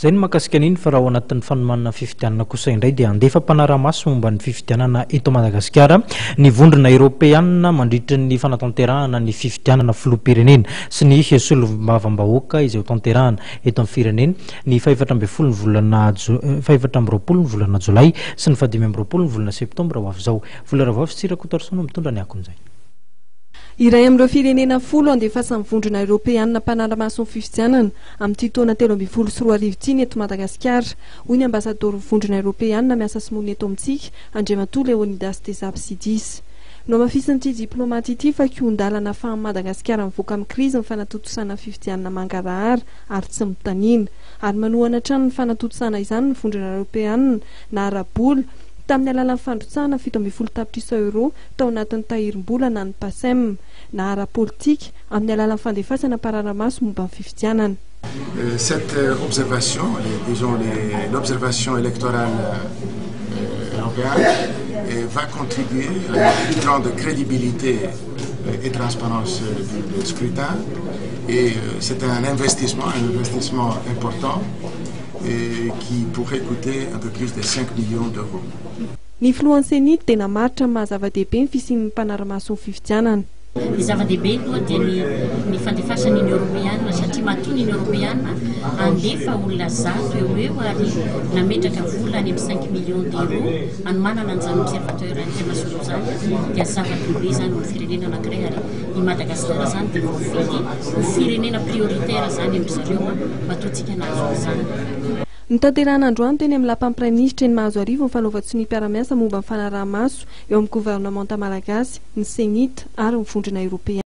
Izay no mahakasika an'iny fa raha ao anatin'ny fanomanana fifidianana kosa indray dia handefa mpanara-maso momba ny fifidianana eto Madagasikara ny Vondrona Eoropeanina mandritra ny fanatanterahana ny fifidianana filoham-pirenena sy ny solombavambahoaka izay hotanterahana eto amin'ny firenena ny fahefatra ambin'ny folo ny volana fahefatra amby roapolo ny volana jolay sy ny fahadimy amby roapolo ny volana septambra ho avy izao. Vola Ravavy sy Rakotoarison no mitondra ny akon'izay. Iray amin'ireo firenena 10 andefasan'ny Vondrona Eoropeanina mpanara-maso ny fifidianana amin'ity taona 2013 ity ny eto Madagasikara, hoy ny ambasadaoron'ny Vondrona Eoropeanina miasa sy monina eto amintsika, Andriamatoa Leonidas Tezapsidis. Nohamafisin'ity diplaomaty ity fa kihon-dalana ahafahan'i Madagasikara mivoaka amin'ny krizy ny fanatontosana fifidianana mangarahara ary tsy mitanila. Ary manohana hatrany ny fanatontosana izany ny Vondrona Eoropeanina na ara-bola, tamin'ny alalan'ny fandrotsahana 17 tapitrisa euro tao anatin'ny tahirim-bola na ny PACEM, na ara-politika amin'ny alalan'ny fandefasana mpanara-maso momba ny fifidianana. Cette observation, disons l'observation électorale européenne, va contribuer à une plus grande crédibilité et transparence du scrutin. Et c'est un investissement important et qui pourrait coûter un peu plus de 5 millions d'euros. Ny filohan'ny CENI-T dia namaritra ny maha-zava-dehibe ny fisian'ny mpanara-maso ny fifidianana. Ny zava-dehibe aloha dia ny fandefasana Union européenne, satria matoa ny Union européenne andefa olona 100 eo eo ary nametraka vola any amin'ny 5 millions d'euros anomanana an'izany observateur internationaux zany, dia zava-dehibe zany amin'ny firenena anankiray. Ary i Madagasikara zany dia voafidy ho firenena prioritaire zany amin-dry zareo a matoa tsika nahazo an'izany. Notanterahana androany teny amin'ny lapan'ny praiminisitra eny Mahazoarivo ny fanaovan-tsonia mpiara-miasa momba ny fanaraha-maso eo amin'ny governemanta malagasy, ny CENI-T ary ny Vondrona Eoropeana.